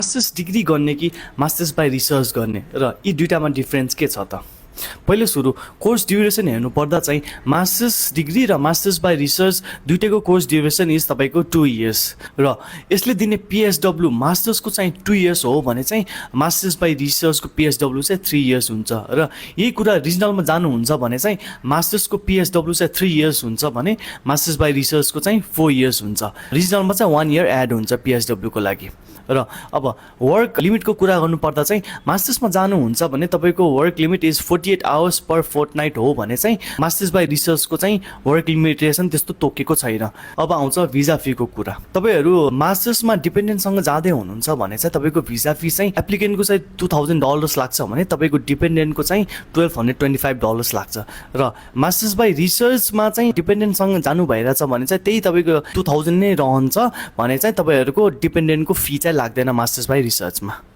Masters degree गर्ने कि masters by research गर्ने र यी दुईटामा डिफ्रेन्स के छ त? पहिले सुरु कोर्स ड्युरेसन हेर्नु पर्दा चाहिँ मास्टर्स डिग्री र मास्टर्स बाई रिसर्च दुईटैको कोर्स ड्युरेसन इज तपाईँको 2 इयर्स र यसले दिने पिएसडब्ल्यू मास्टर्सको चाहिँ 2 इयर्स हो भने चाहिँ मास्टर्स बाई रिसर्चको पिएसडब्ल्यू चाहिँ 3 इयर्स हुन्छ र यही कुरा रिजनलमा जानुहुन्छ भने चाहिँ मास्टर्सको पिएसडब्ल्यू चाहिँ 3 इयर्स हुन्छ भने मास्टर्स बाई रिसर्चको चाहिँ 4 इयर्स हुन्छ। रिजनलमा चाहिँ 1 इयर एड हुन्छ पिएसडब्ल्यूको लागि। र अब वर्क लिमिटको कुरा गर्नुपर्दा चाहिँ मास्टर्समा जानुहुन्छ भने तपाईँको work limit is 48 hours per fortnight हो भने चाहिँ मास्टर्स बाई रिसर्चको चाहिँ वर्क लिमिटेसन त्यस्तो तोकेको छैन। अब आउँछ भिजा फीको कुरा। तपाईँहरू मास्टर्समा डिपेन्डेन्टसँग जाँदै हुनुहुन्छ भने चाहिँ तपाईँको भिजा फी चाहिँ एप्लिकेन्टको चाहिँ $2000 लाग्छ भने तपाईँको डिपेन्डेन्टको चाहिँ $1225 लाग्छ र मास्टर्स बाई रिसर्चमा चाहिँ डिपेन्डेन्टसँग जानु भइरहेछ भने चाहिँ त्यही तपाईँको 2000 नै रहन्छ भने चाहिँ तपाईँहरूको डिपेन्डेन्टको फी चाहिँ लाग्दैन मास्टर्स बाई रिसर्चमा।